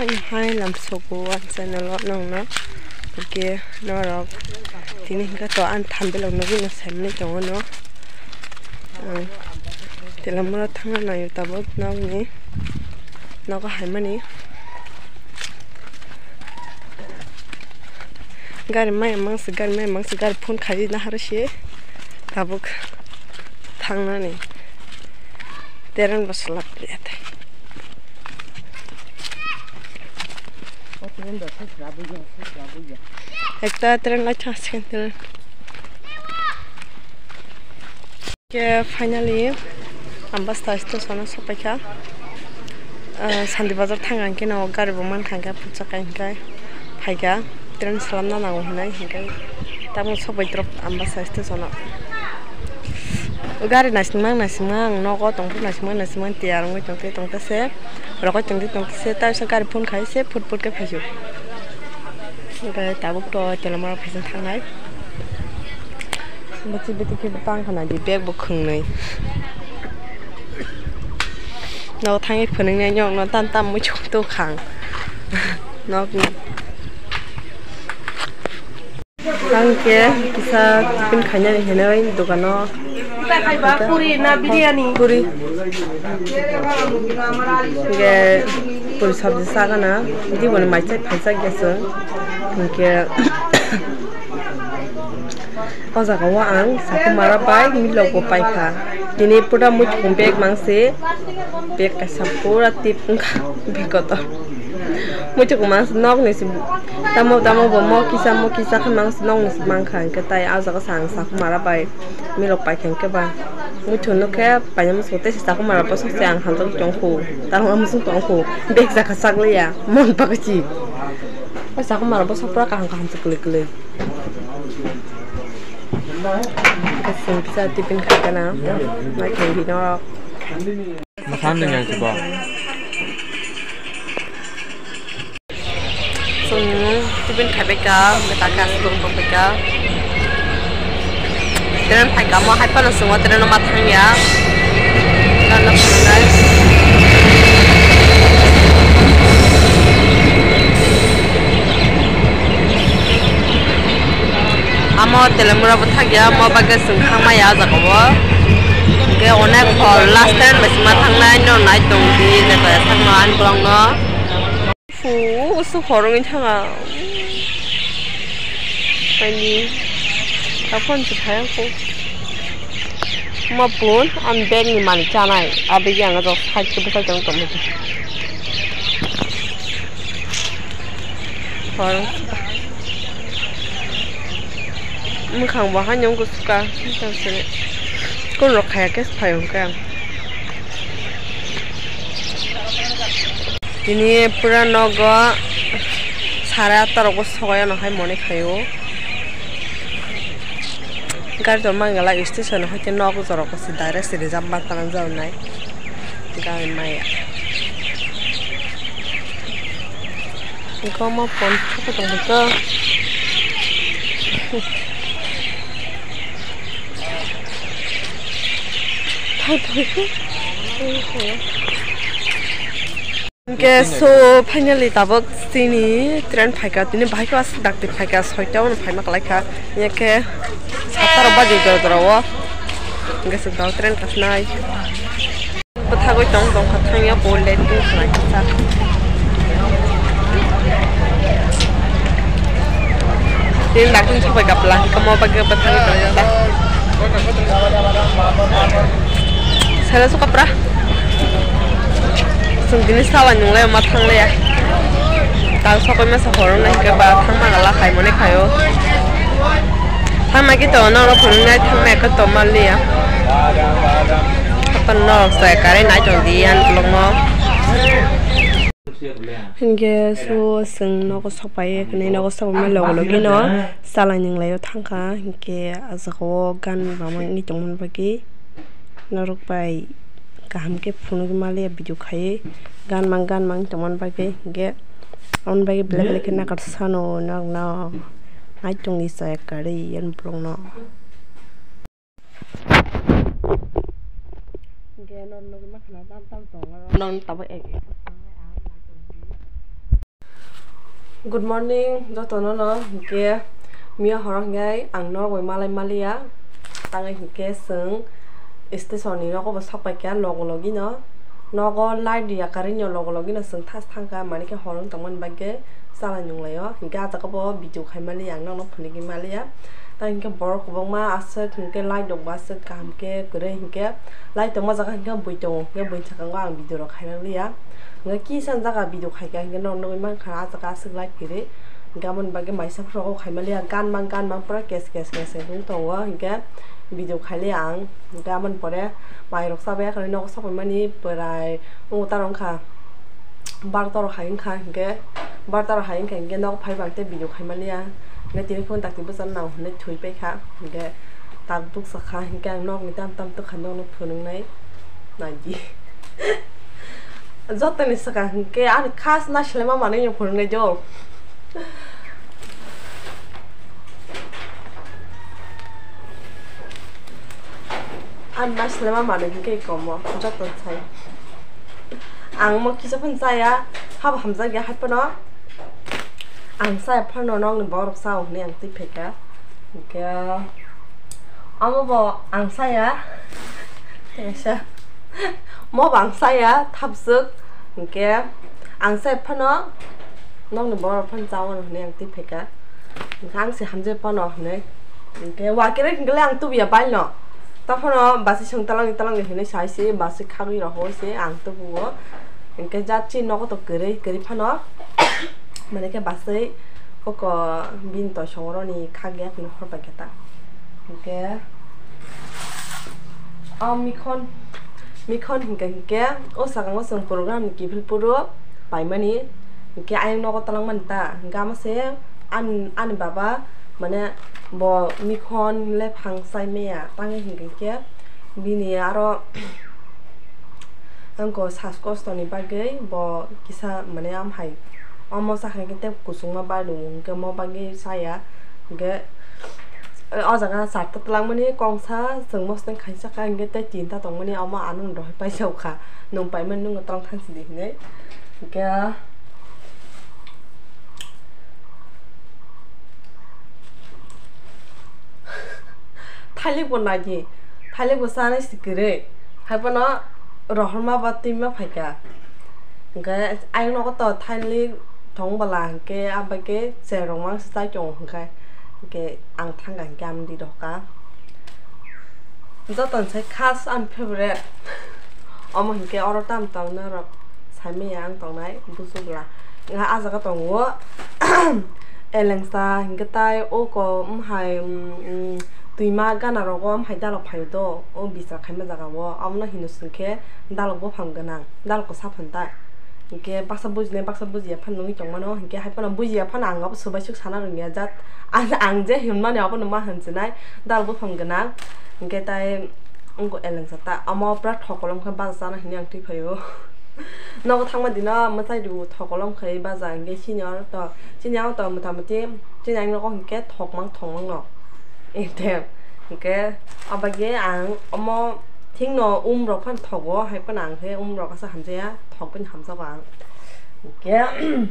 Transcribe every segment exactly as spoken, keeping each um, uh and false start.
Hai lamsogo ang channel o nongno, hwnkhe norok tini hwnkhe to ang thumbnail o nugwi no saimani tongo no. Ang Telamura thangna naio tabuk nokni nogo haimani. Gari maya mangsi, gari maya mangsi, gari phone khai nahar se tabuk thangnani. Teren bo swlap ya tei. Ekta tren lai thang, second tren. Ke finally, Ambassa station o sopaikha. Ah, Sandi Bazar thang ang khe no gari bo mankha, hwnkhe phutsaka hwnkhe phaikha, tren salamna nango hinwi, hwnkhe tamo sopai drop Ambassa station o. Gari naisingmang naisingmang, nogo tongphuru naisingmang naisingmang, tiyar wngwi tongtwi tongtase, rogwi tongtwi tongtase, ta bisa gari phone khai se phut phut khe phaisuk. Hwnkhe tabuk to Telamura phaising thangnai. Bwtwi bwtwi khe bwtang khana di bag bo khwngnwi. Nogo thangwi phwrwngnai nokno tam tam muichuk tongkha ang nokni. Ang khe kisa tiffin khainani hinwi dogano. Puri na biryani? Puri. Hwnkhe puri sabji sagana. Diboni mai chai phaijak ya chwng. Hwnkhe o jaga o ang sakhumara bai milok bo paikha. Tini pura muichukung bag mangsi. Bag kaisa pura tip wngkha bag kotor. Muichukung mangsi nokni si tamo tamo bo mo kisa mo kisa khe mangsi nokni si mankha, hwnkhe tai ah jaga se ang sakhumara bai milok paikha, hwnkhe ba muichuk nukhe paina muchungo tei se sakhumara bwswk se ang hamjagwi tongkhu, talma muchung tongkhu, bag jaka chakliya mon bagwi si. O sakhumara bwswk pura kaham kaham se kwlwi kwlwi. Kasing kisa tiffin khaikha na, naithok di norok. Mwkhang nung yang si bo. Chwng tiffin khaibaikha, hwnkhe takhe aswk tongbaikha. Train phaikha, omo hai phano chwng o train o ma thangya. Gana phunuknai. Amo Telamura bo thakya, omo bagwi chwng thangmaya o jaga o. Hwnkhe onek hor last time bai se ma thangnai, no nai tong di, je kaya sakno ani bolong no. Phu, usu hor wngwi thanga. Ani, taphon se thaya kho. Ma phone, ani bag ni manwi chanai, abigi ang o side khe bwsai tong tongmani. Hor. Mwkhang bo haino wngkha suka, mwkhang sini. Kun rok khaya khe phai hwnkhe ang. Tini pura nogo sare atta rogo sogai ano hai mone khaio. Gari tongma wngla station hai khe nok jorok se direct se rijak ma tangjak nai. Gari maya. Engkho omo phone thapa tongkha. Thai thai khe. Hwnkhe so finally tabuk chini train phaikha, tini bahai khe aswk dakti phaikha, soita ono phaima kwlaikha. Hwnkhe satta rok baji jora jora o. Hwnkhe chwng tabuk train kasnai. Bwthagwi tong tongkha thangya bo late wngkha kisa. Tini dakti sobai kapla, omo bagwi bwthagwi tongkha. Sala su kapra. Chwng tini sala nunglai ma thanglaiya. Tal sokoi masa horo nai hwnkhe ba thangma gala khaimani khaio. Thangma khe to norok phunuknai thangma khe to manliya. Hapan norok sai kare nai tong di yan vlog no. Hinkhe so chwng nogo sokpai, hwnwi nogo sokpai logi logi no chalai nwnglai o thangkha. Hinkhe ah jaga o gan bangma wngwi tongmani bagwi norok bai kaham khe phunugwi maliya video khaiwi gan mang gan mang tongmani bagwi. Hinkhe aboni bagwi belai belai khe nakarsa no norok no naitok ni chaya kwrwi ani vlog no. Hwnkhe norok nugwi mankha na tam tam tongo, norok tabuk ek ek. Good morning, jotono no. Hinkhe miya horo hinkhe ang norok bai malai maliya. Tangwi hinkhe chwng station ni nogo bo sok paikha logo logi no. Nogo light riya karwi no logo logi no chwng thas thangkha, mani khe hor wng tongmani bagwi chala nunglaio. Hinkhe ah jaga bo video khai maliya, ang nokno phunigwi maliya. Tei hinkhe borok kwbangma aswk hinkhe light rok bo aswk kaham khe kwrwi hinkhe light tongma jaga hinkhe bui tongo, hinkhe buini sakango ang video rok khai manliya. Hinkhe kisa jaga video khaikha hinkhe norok nugwi mankha ah jaga aswk light kwrwi. Hinkhe aboni bagwi maisa phuru khai manliya, gan mang gan mang pura kes kes kes wng tongo, hinkhe video khailiya ang. Hinkhe aboni pore mai rok chabai yakarwi nogo sopaimani bwrai wngwi ta wngkha. Barta rok hai wngkha hinkhe, barta rok hai wngkha hinkhe nogo phaiba ang tei video khai manliya. Hinkhe tini phone dakti bwsano nang hinwi thwi paikha. Hinkhe tak buksa kha hinkhe ang nokni tam tam twkha nokno phunuknai. Naidi. Jotoni swkang hinkhe ani khas nasilema manwi no phunuknai jo. Ani nasilema manwi hinkhe komo joto sai. Ang mo kisa phano chaya, habo hamjakya hai phano. Ang chaya phano nokni borok chao hinwi ang twi phaikha. Hinkhe omo bo ang chaya. Tesa. Mo bo ang chaya thapswk. Hinkhe ang chaya phano nokni borok phano chao hinwi ang twi phaikha. Hinkhe ang se hamjak phano hinwi. Hinkhe wakere hinkhe le ang tubuya baino. Taphano basi song talangni talangni hinwi sai se basi khagwi rohoi se ang tubuo. Hinkhe jat chini nogo to kwrwi, kwrwi phano. Mane khe basi koko bini toisongo roni khagya hinwi hor bai khe ta. Hinkhe o mikhon, mikhon hinkhe, hinkhe o sakango chwng program ni kiphil phuru paimani. Hinkhe ayang nogo talangmani ta. Hinkhe amo se ani, ani baba mane bo mikhon lephang chai maya tangwi hinkhe, hinkhe bini aro wngkha saskosto ni bagwi bo kisa mane amhai omo sakha hinkhe tei kuchukma bai rwo hinkhe omo bagwi chaya hinkhe o jaga charta twlangmani kongsa chwng mosodeng khaisa kha hinkhe tei tinta tongmani omo ano rohor paisa kha nwng paimani nwng tong thang sidi hinwi hinkhe. Thailik bo nai di, thailik bo chanai si kwrwi, hai phano rohorma ba twima phaikha. Hinkhe ayang nogo to thailik thong bwla hinkhe, abo khe cherok mangsa chai tongo hinkhe, hinkhe ang thangkha hinkhe amdi rohorkha. Joto ni sai khas ani favorite. Omo hinkhe oro tam tong norok saimanya ang tongnai busu bwla. Nga ah jaga tongo elengsa hinkhe tai oko wng hai, mm, twima gana rogo wng hai dalok phaio do, o bisra khaima jaga o. Omono hino chwng khe dalok buphang gwnang, dalok kwsa phano ta. Hinkhe baksa bujinai baksa bujiya phano nugwi tongmano, hinkhe hai phano bujiya phano ang abo swbaisuk sana rwngya jat. Ang, ang je hinmani abono ma hinsinai dal buphang gwnang. Hinkhe tai wngkha elengsa ta, omo pura thokolong khe baja chana hinwi ang twi phaio. Nogo thangma dino mwtai rw thokolong khai baja, hinkhe chini oro to, chini ang to mota moti chini ang nogo hinkhe thokmang thokmang no. Hinkhe, hinkhe abagwi ang omo thikno um rok phano thogo, hai phano ang khe um rok asa hamjaya, thok phano hamjago ang. Hinkhe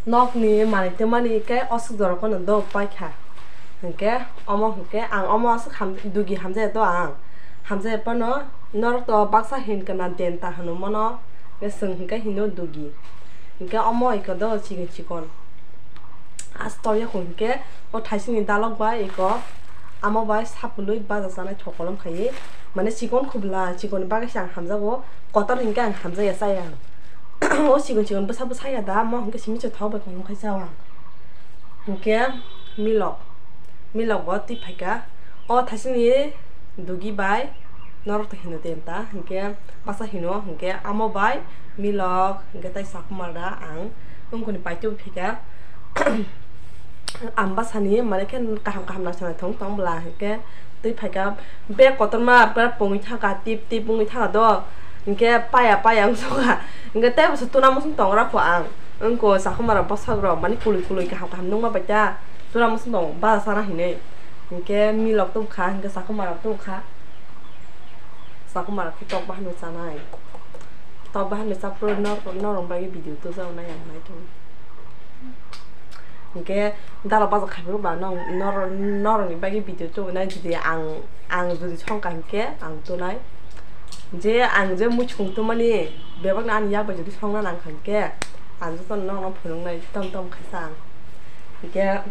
nokni manwi twmani khe aswk jora phano dok paikha. Hinkhe omo hinkhe ang omo aswk ham-, dugi hamjaya do ang. Hamjaya phano norok to baksa hinkhe na denta hwnwi mano, hinkhe chwng hinkhe hino dugi. Hinkhe omo iko do chikon chikon. Astor yakung hinkhe o thaisingni dalok bai eko amo bai sapului baja chanai thokolong khaiwi, mane chikon khubla, chikon bagwi se ang hamjago, kotor hinkhe ang hamjaya chaya. O chikon chikon bwsa bwsa ya da, mo hinkhe simi se thok bai kongkha chao ang. Hinkhe milok, milok bo twi phaikha o thaisingni dugi bai norok to hino denta, hinkhe basa hino, hinkhe amo bai milok, hinkhe tai sakhumar da ang wngkuni paitwi phika. Ang bwsani mane khe kaham kaham naisana thung tong bwla, hinkhe twi phaikha bag kotorma pura pungwi thangkha, tip tip wngwi thangkha do, hinkhe paya paya wngsukha, hinkhe tei bwsa tuna muchung tongra kho ang, wngkha sakhumar bwsajwk rok mane kwlwi kwlwi kaham kaham nungma bai ta, tuna muchung tongo baja sana hinwi, hinkhe milok tubukha, hinkhe sakhumar rok tubukha. Sakhumar khe tok bahan bai chanai. Tok bahan bai chaphuru nor-, norok bagwi video tujago nai ang nai tong. Hinkhe dalo bajak khaipirok ba nong nor-, norokni bagwi video tubunai, jodi ang, ang jodi songkha hinkhe ang tunai. Je ang je muchung tumani bebakno ani yak bai jodi songna nangkha hinkhe ang jotono nokno phunuknai tom tom khaisa ang. Hinkhe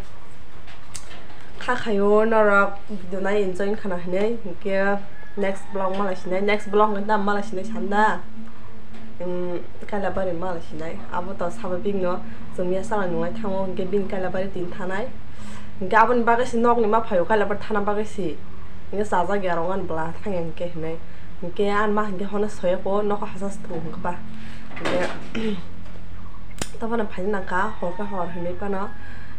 kha khaio norok video nai enjoy wngkhana hinwi, hinkhe next vlog malai sinai, next vlog hwnkhe tamo malai sinai sanda. Em, Kailabari malai sinai. Abo to sababik no chwng ya sala nunglai thango, hinkhe bini Kailabari tin thanai. Hinkhe aboni bagwi se nokni ma phaio, Kailabari thana bagwi se. Hinkhe chajak ya rong ani bwla thang ya hinkhe hinwi. Hinkhe ani ma hinkhe hono soyako nokha hasa se thung hinkhe ba. Hinkhe Tobano phaina nangkha, hor khe hor hinwi phano.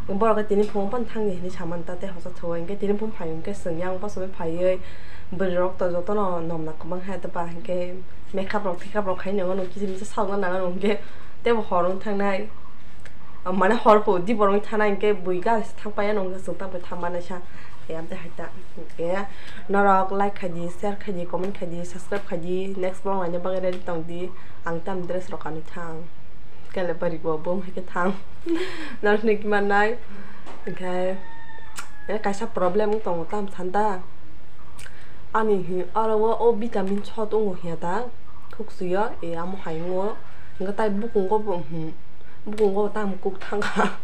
Borok khe tini phungo phano thangni hinwi samani ta tei hosa thuo. Hinkhe tini phung phai hinkhe chwng yang bosongwi phaiwi bwrwi rok to jotono nomna kwbang hai ta ba hinkhe makeup rok thikap rok khai nangmano kisa misa salna nangmano hinkhe teibo hor wng thangnai. Mane hor pho di borok wng thana hinkhe bui gari se thang paiya nangkhe chwng tamo thang manaisa. Tei amtwi hai ta hinkhe norok like khai di, share khai di, comment khai di, subscribe khai di, next vlog naina bagwi ready tong di. Ang tam dress rok kanwi thang. Kailabari bo bum hai khe thang. Norokni kimanai. Hinkhe, eh, kaisa problem wng tongo tam sanda. Ani hi, aro o, o vitamin shot wngo hiya ta. Khuk suyo, eh, amo hai wngo. Hinkhe tai bukungo bo, hmm, bukungo tam kuk thangkha.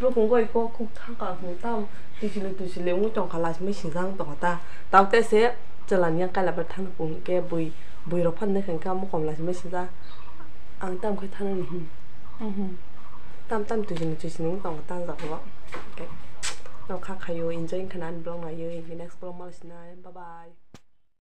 Bukungo iko kuk thangkha, hmm, tam twisili twisili wngwi tongkha, lachimai sinjak tongkha ta. Tamo tei se chwla ni yang Kailabari thangna pung khe bui, bui rok phano nai kha khe amo kom lachimai sinjak. Ang tamo khe thana ni, hmm. Mhm. Tam tam twisini twisini wng tongo tangjak bo. Khe nokha khaio enjoy wngkha na ani vlog naiwi, next vlog malai sinai. Bye bye.